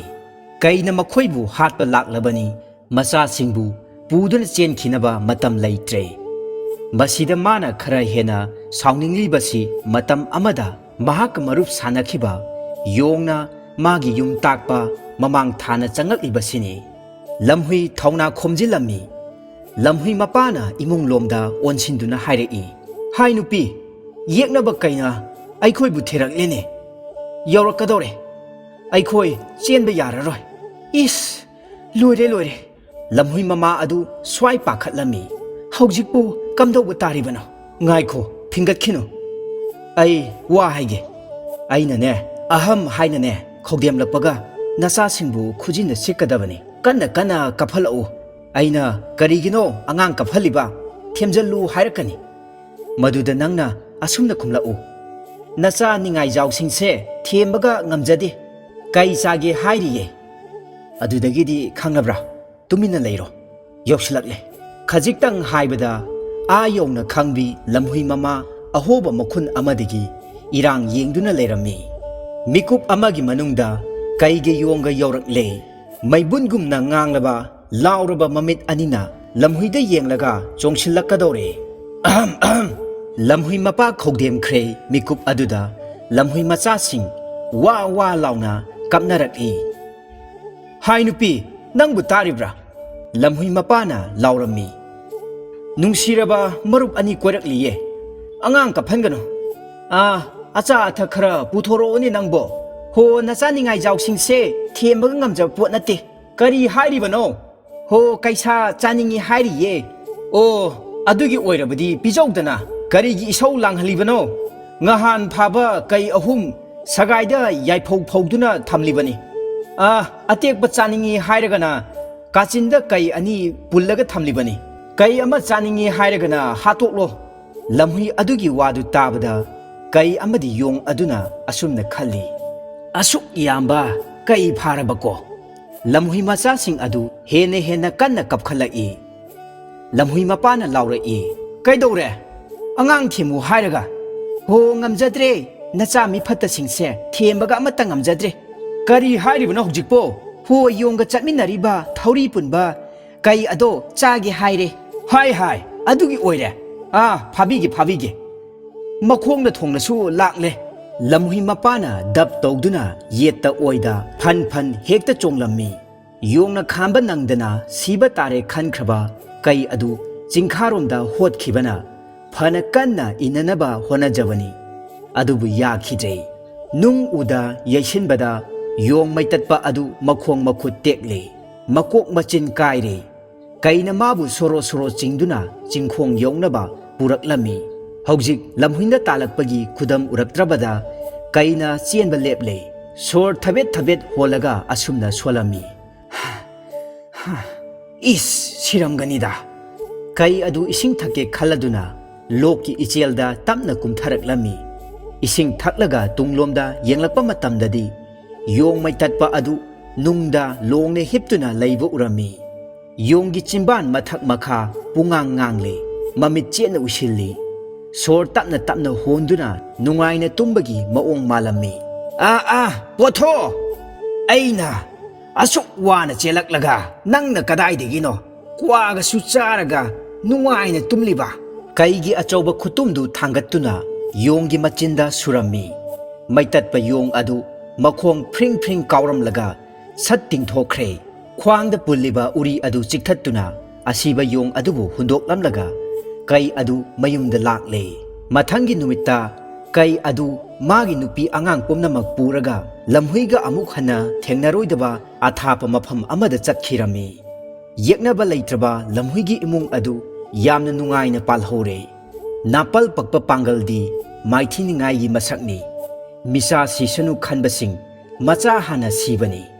ꯀꯩꯅ ꯃꯈꯣꯏꯕꯨ ꯍꯥꯠꯄ ꯂꯥꯛꯂꯕꯅꯤ꯫ ꯃꯆꯥꯁꯤꯡꯕꯨ ꯄꯨꯗꯨꯅ ꯆꯦꯟꯈꯤꯅꯕ ꯃꯇꯝ ꯂꯩꯇ꯭ꯔꯦ꯫ ꯃꯁꯤꯗ ꯃꯥꯅ ꯈꯔ ꯍꯦꯟꯅ ꯁꯥꯎꯅꯤꯡꯂꯤꯕꯁꯤ ꯃꯇꯝ ꯑꯃꯗ ꯃꯍꯥꯛꯀ ꯃꯔꯨꯞ ꯁꯥꯟꯅꯈꯤꯕ ꯌꯣꯡꯅ ꯃꯥꯒꯤ ꯌꯨꯝ ꯇꯥꯛꯄ ꯃꯃꯥꯡ ꯊꯥꯅ ꯆꯪꯂꯛꯂꯤꯕꯁꯤꯅꯤ꯫ ꯂꯝꯍꯨꯏ ꯊꯧꯅꯥ ꯈꯣꯝꯖꯤꯜꯂꯝꯃꯤ꯫ ꯂꯝꯍꯨꯏ ꯃꯄꯥꯅ ꯏꯃꯨꯡꯂꯣꯝꯗ ꯑꯣꯟꯁꯤꯟꯗꯨꯅ ꯍꯥꯏꯔꯛꯏ, "ꯍꯥꯏ ꯅꯨꯄꯤ, ꯌꯦꯛꯅꯕ ꯀꯩꯅ ꯑꯩꯈꯣꯏꯕꯨ ꯊꯤꯔꯛꯂꯦꯅꯦ꯫ ꯌꯧꯔꯛꯀꯗꯧꯔꯦ꯫ ꯑꯩꯈꯣꯏ ꯆꯦꯟꯕ ꯌꯥꯔꯔꯣꯏ꯫" ꯏꯁ! ꯂꯣꯏꯔꯦ, ꯂꯣꯏꯔꯦ꯫ ꯂꯝꯍꯨꯏ ꯃꯃꯥ ꯑꯗꯨ ꯁ꯭ꯋꯥꯏ ꯄꯥꯈꯠꯂꯝꯃꯤ꯫ "ꯍꯧꯖꯤꯛꯄꯨ ꯀꯝꯗꯧꯕ ꯇꯥꯔꯤꯕꯅꯣ?" "ꯉꯥꯏꯈꯣ, ꯐꯤꯡꯒꯠꯈꯤꯅꯨ꯫ ꯑꯩ ꯋꯥ ꯍꯥꯏꯒꯦ꯫ ꯑꯩꯅꯅꯦ, ꯑꯍꯝ ꯍꯥꯏꯅꯅꯦ ꯈꯧꯗꯦꯝꯂꯛꯄꯒ ꯅꯆꯥꯁꯤꯡꯕꯨ ꯈꯨꯖꯤꯟꯅ ꯁꯤꯛꯀꯗꯕꯅꯤ꯫ ꯀꯟꯅ ꯀꯟꯅ ꯀꯞꯍꯜꯂꯛꯎ꯫ ꯑꯩꯅ 'ꯀꯔꯤꯒꯤꯅꯣ ꯑꯉꯥꯡ ꯀꯞꯍꯜꯂꯤꯕ? ꯊꯦꯝꯖꯤꯜꯂꯨ' ꯍꯥꯏꯔꯛꯀꯅꯤ꯫ ꯃꯗꯨꯗ ꯅꯪꯅ ꯑꯁꯨꯝꯅ ꯈꯨꯝꯂꯛꯎ, "ꯅꯆꯥ ꯅꯤꯡꯉꯥꯏꯖꯥꯎꯁꯤꯡꯁꯦ ꯊꯦꯝꯕꯒ ꯉꯝꯖꯗꯦ, ꯀꯩ ꯆꯥꯒꯦ ꯍꯥꯏꯔꯤꯌꯦ?" ꯑꯗꯨꯗꯒꯤꯗꯤ ꯈꯪꯂꯕ꯭ꯔꯥ? ꯇꯨꯃꯤꯟꯅ ꯂꯩꯔꯣ, ꯌꯧꯁꯤꯜꯂꯛꯂꯦ꯫ ꯈꯖꯤꯛꯇꯪ ꯍꯥꯏꯕꯗ ꯑꯥ ꯌꯧꯅ ꯈꯪꯕꯤ ꯂꯝꯍꯨꯏ ꯃꯃꯥ ꯑꯍꯣꯕ ꯃꯈꯨꯟ ꯑꯃꯗꯒꯤ ꯏꯔꯥꯡ ꯌꯦꯡꯗꯨꯅ ꯂꯩꯔꯝꯃꯤ꯫ ꯃꯤꯀꯨꯞ ꯑꯃꯒꯤ ꯃꯅꯨꯡꯗ ꯀꯩꯒ ꯌꯣꯡꯒ ꯌꯧꯔꯛꯂꯦ꯫ ꯃꯩꯕꯨꯟꯒꯨꯝꯅ ꯉꯥꯡꯂꯕ, ꯂꯥꯎꯔꯕ ꯃꯃꯤꯠ ꯑꯅꯤꯅ ꯂꯝꯍꯨꯏꯗ ꯌꯦꯡꯂꯒ ꯆꯣꯡꯁꯤꯜꯂꯛꯀꯗꯧꯔꯦ꯫ ꯑꯍꯝ, ꯑꯍꯝ꯫ ꯂꯝꯍꯨꯏ ꯃꯄꯥ ꯈꯧꯗꯦꯝꯈ꯭ꯔꯦ꯫ ꯃꯤꯀꯨꯞ ꯑꯗꯨꯗ ꯂꯝꯍꯨꯏ ꯃꯆꯥꯁꯤꯡ ꯋꯥ ꯋꯥ ꯂꯥꯎꯅ ꯀꯞꯅꯔꯛꯏ꯫ "ꯍꯥꯏ ꯅꯨꯄꯤ, ꯅꯪꯕꯨ ꯇꯥꯔꯤꯕ꯭ꯔꯥ?" ꯂꯝꯍꯨꯏ ꯃꯄꯥꯅ ꯂꯥꯎꯔꯝꯃꯤ꯫ "ꯅꯨꯡꯁꯤꯔꯕ ꯃꯔꯨꯞ ꯑꯅꯤ ꯀꯣꯏꯔꯛꯂꯤꯌꯦ꯫ ꯑꯉꯥꯡ ꯀꯞꯍꯟꯒꯅꯨ꯫ ꯑꯥ, ꯑꯆꯥ ꯑꯊꯛ ꯈꯔ ꯄꯨꯊꯣꯔꯛꯑꯣꯅꯦ ꯅꯪꯕꯣ꯫ ꯍꯣ, ꯅꯆꯥ ꯅꯤꯡꯉꯥꯏꯖꯥꯎꯁꯤꯡꯁꯦ ꯊꯦꯝꯕꯒ ꯉꯝꯖꯕ ꯄꯣꯠ ꯅꯠꯇꯦ꯫ ꯀꯔꯤ ꯍꯥꯏꯔꯤꯕꯅꯣ? ꯍꯣ, ꯀꯩꯁꯥ ꯆꯥꯅꯤꯡꯉꯤ ꯍꯥꯏꯔꯤꯌꯦ꯫ ꯑꯣ, ꯑꯗꯨꯒꯤ ꯑꯣꯏꯔꯕꯗꯤ ꯄꯤꯖꯧꯗꯅ꯫ ꯀꯔꯤꯒꯤ ꯏꯁꯧ ꯂꯥꯡꯍꯜꯂꯤꯕꯅꯣ? ꯉꯍꯥꯟ ꯐꯥꯕ ꯀꯩ ꯑꯍꯨꯝ ꯁꯒꯥꯏꯗ ꯌꯥꯏꯐꯧ ꯐꯧꯗꯨꯅ ꯊꯝꯂꯤꯕꯅꯤ꯫ ꯑꯥ, ꯑꯇꯦꯛꯄ ꯆꯥꯅꯤꯡꯉꯤ ꯍꯥꯏꯔꯒꯅ ꯀꯥꯆꯤꯟꯗ ꯀꯩ ꯑꯅꯤ ꯄꯨꯜꯂꯒ ꯊꯝꯂꯤꯕꯅꯤ꯫ ꯀꯩ ꯑꯃ ꯆꯥꯅꯤꯡꯉꯤ ꯍꯥꯏꯔꯒꯅ ꯍꯥꯠꯇꯣꯛꯂꯣ꯫" ꯂꯝꯍꯨꯏ ꯑꯗꯨꯒꯤ ꯋꯥꯗꯨ ꯇꯥꯕꯗ ꯀꯩ ꯑꯃꯗꯤ ꯌꯣꯡ ꯑꯗꯨꯅ ꯑꯁꯨꯝꯅ ꯈꯜꯂꯤ, "ꯑꯁꯨꯛ ꯌꯥꯝꯕ ꯀꯩ ꯐꯥꯔꯕꯀꯣ?" ꯂꯝꯍꯨꯏ ꯃꯆꯥꯁꯤꯡ ꯑꯗꯨ ꯍꯦꯟꯅ ꯍꯦꯟꯅ ꯀꯟꯅ ꯀꯞꯈꯠꯂꯛꯏ꯫ ꯂꯝꯍꯨꯏ ꯃꯄꯥꯅ ꯂꯥꯎꯔꯛꯏ, "ꯀꯩꯗꯧꯔꯦ? ꯑꯉꯥꯡ ꯊꯦꯝꯃꯨ ꯍꯥꯏꯔꯒ? ꯍꯣ, ꯉꯝꯖꯗ꯭ꯔꯦ꯫ ꯅꯆꯥ ꯃꯤ ꯐꯠꯇꯁꯤꯡꯁꯦ ꯊꯦꯝꯕꯒ ꯑꯃꯠꯇ ꯉꯝꯖꯗ꯭ꯔꯦ꯫ ꯀꯔꯤ ꯍꯥꯏꯔꯤꯕꯅꯣ ꯍꯧꯖꯤꯛꯄꯣ? ꯍꯣ, ꯌꯣꯡꯒ ꯆꯠꯃꯤꯟꯅꯔꯤꯕ ꯊꯧꯔꯤ ꯄꯨꯟꯕ ꯀꯩ ꯑꯗꯣ ꯆꯥꯒꯦ ꯍꯥꯏꯔꯦ꯫" "ꯍꯥꯏ, ꯍꯥꯏ, ꯑꯗꯨꯒꯤ ꯑꯣꯏꯔꯦ꯫ ꯑꯥ, ꯐꯥꯕꯤꯒꯦ, ꯐꯥꯕꯤꯒꯦ꯫ ꯃꯈꯣꯡꯅ ꯊꯣꯡꯅꯁꯨ ꯂꯥꯛꯂꯦ꯫" ꯂꯝꯍꯨꯏ ꯃꯄꯥꯅ ꯗꯞ ꯇꯧꯗꯨꯅ ꯌꯦꯠꯇ ꯑꯣꯏꯗ ꯐꯟ ꯐꯟ ꯍꯦꯛꯇ ꯆꯣꯡꯂꯝꯃꯤ꯫ ꯌꯣꯡꯅ ꯈꯥꯝꯕ ꯅꯪꯗꯅ ꯁꯤꯕ ꯇꯥꯔꯦ ꯈꯟꯈ꯭ꯔꯕ ꯀꯩ ꯑꯗꯨ ꯆꯤꯡꯈꯥꯔꯣꯝꯗ ꯍꯣꯠꯈꯤꯕꯅ ꯐꯅ ꯀꯟꯅ ꯏꯟꯅꯅꯕ ꯍꯣꯠꯅꯖꯕꯅꯤ꯫ ꯑꯗꯨꯕꯨ ꯌꯥꯈꯤꯗ꯭ꯔꯦ꯫ ꯅꯨꯡ ꯎꯗ ꯌꯩꯁꯤꯟꯕꯗ ꯌꯣꯡ ꯃꯩꯇꯠꯄ ꯑꯗꯨ ꯃꯈꯣꯡ ꯃꯈꯨꯠ ꯇꯦꯛꯂꯦ, ꯃꯀꯣꯛ ꯃꯆꯤꯟ ꯀꯥꯏꯔꯦ꯫ ꯀꯩꯅ ꯃꯥꯕꯨ ꯁꯣꯔꯣ ꯁꯣꯔꯣ ꯆꯤꯡꯗꯨꯅ ꯆꯤꯡꯈꯣꯡ ꯌꯧꯅꯕ ꯄꯨꯔꯛꯂꯝꯃꯤ꯫ ꯍꯧꯖꯤꯛ ꯂꯝꯍꯨꯏꯅ ꯇꯥꯜꯂꯛꯄꯒꯤ ꯈꯨꯗꯝ ꯎꯔꯛꯇ꯭ꯔꯕꯗ ꯀꯩꯅ ꯆꯦꯟꯕ ꯂꯦꯞꯂꯦ꯫ ꯁꯣꯔ ꯊꯕꯦꯠ ꯊꯕꯦꯠ ꯍꯣꯜꯂꯒ ꯑꯁꯨꯝꯅ ꯁꯣꯜꯂꯝꯃꯤ, "ꯏꯁ, ꯁꯤꯔꯝꯒꯅꯤꯗ꯫" ꯀꯩ ꯑꯗꯨ ꯏꯁꯤꯡ ꯊꯛꯀꯦ ꯈꯜꯂꯗꯨꯅ ꯂꯣꯛꯀꯤ ꯏꯆꯦꯜꯗ ꯇꯞꯅ ꯀꯨꯝꯊꯔꯛꯂꯝꯃꯤ꯫ ꯏꯁꯤꯡ ꯊꯛꯂꯒ ꯇꯨꯡꯂꯣꯝꯗ ꯌꯦꯡꯂꯛꯄ ꯃꯇꯝꯗꯗꯤ ꯌꯣꯡ ꯃꯩꯇꯠꯄ ꯑꯗꯨ ꯅꯨꯡꯗ ꯂꯣꯡꯅ ꯍꯤꯞꯇꯨꯅ ꯂꯩꯕ ꯎꯔꯝꯃꯤ꯫ ꯌꯣꯡꯒꯤ ꯆꯤꯝꯕꯥꯟ ꯃꯊꯛ ꯃꯈꯥ ꯄꯨꯡꯉꯥꯡ ꯉꯥꯡꯂꯤ꯫ ꯃꯃꯤꯠ ꯆꯦꯠꯅ ꯎꯏꯁꯤꯜꯂꯤ꯫ ꯁꯣꯔ ꯇꯞꯅ ꯇꯞꯅ ꯍꯣꯟꯗꯨꯅ ꯅꯨꯡꯉꯥꯏꯅ ꯇꯨꯝꯕꯒꯤ ꯃꯑꯣꯡ ꯃꯥꯜꯂꯝꯃꯤ꯫ "ꯑꯥ, ꯑꯥ, ꯄꯣꯊꯣ! ꯑꯩꯅ ꯑꯁꯨꯛ ꯋꯥꯅ ꯆꯦꯜꯂꯛꯂꯒ ꯅꯪꯅ ꯀꯗꯥꯏꯗꯒꯤꯅꯣ ꯀ꯭ꯋꯥꯒꯁꯨ ꯆꯥꯔꯒ ꯅꯨꯡꯉꯥꯏꯅ ꯇꯨꯝꯂꯤꯕ?" ꯀꯩꯒꯤ ꯑꯆꯧꯕ ꯈꯨꯇꯨꯝꯗꯨ ꯊꯥꯡꯒꯠꯇꯨꯅ ꯌꯣꯡꯒꯤ ꯃꯆꯤꯟꯗ ꯁꯨꯔꯝꯃꯤ꯫ ꯃꯩꯇꯠꯄ ꯌꯣꯡ ꯑꯗꯨ ꯃꯈꯣꯡ ꯐ꯭ꯔꯤꯡ ꯐ꯭ꯔꯤꯡ ꯀꯥꯎꯔꯝꯂꯒ ꯁꯠ ꯇꯤꯡꯊꯣꯛꯈ꯭ꯔꯦ꯫ ꯈ꯭ꯋꯥꯡꯗ ꯄꯨꯜꯂꯤꯕ ꯎꯔꯤ ꯑꯗꯨ ꯆꯤꯛꯊꯠꯇꯨꯅ ꯑꯁꯤꯕ ꯌꯣꯡ ꯑꯗꯨꯕꯨ ꯍꯨꯟꯗꯣꯛꯂꯝꯂꯒ ꯀꯩ ꯑꯗꯨ ꯃꯌꯨꯝꯗ ꯂꯥꯛꯂꯦ꯫ ꯃꯊꯪꯒꯤ ꯅꯨꯃꯤꯠꯇ ꯀꯩ ꯑꯗꯨ ꯃꯥꯒꯤ ꯅꯨꯄꯤ ꯑꯉꯥꯡ ꯄꯨꯝꯅꯃꯛ ꯄꯨꯔꯒ ꯂꯝꯍꯨꯏꯒ ꯑꯃꯨꯛ ꯍꯟꯅ ꯊꯦꯡꯅꯔꯣꯏꯗꯕ ꯑꯊꯥꯞꯄ ꯃꯐꯝ ꯑꯃꯗ ꯆꯠꯈꯤꯔꯝꯃꯤ꯫ ꯌꯦꯛꯅꯕ ꯂꯩꯇ꯭ꯔꯕ ꯂꯝꯍꯨꯏꯒꯤ ꯏꯃꯨꯡ ꯑꯗꯨ ꯌꯥꯝꯅ ꯅꯨꯡꯉꯥꯏꯅ ꯄꯥꯜꯍꯧꯔꯦ꯫ ꯅꯥꯄꯜ ꯄꯛꯄ ꯄꯥꯡꯒꯜꯗꯤ ꯃꯥꯏꯊꯤꯅꯤꯡꯉꯥꯏꯒꯤ ꯃꯁꯛꯅꯤ꯫ ꯃꯤꯆꯥ ꯁꯤꯁꯅꯨ ꯈꯟꯕꯁꯤꯡ ꯃꯆꯥ ꯍꯥꯟꯅ ꯁꯤꯕꯅꯤ꯫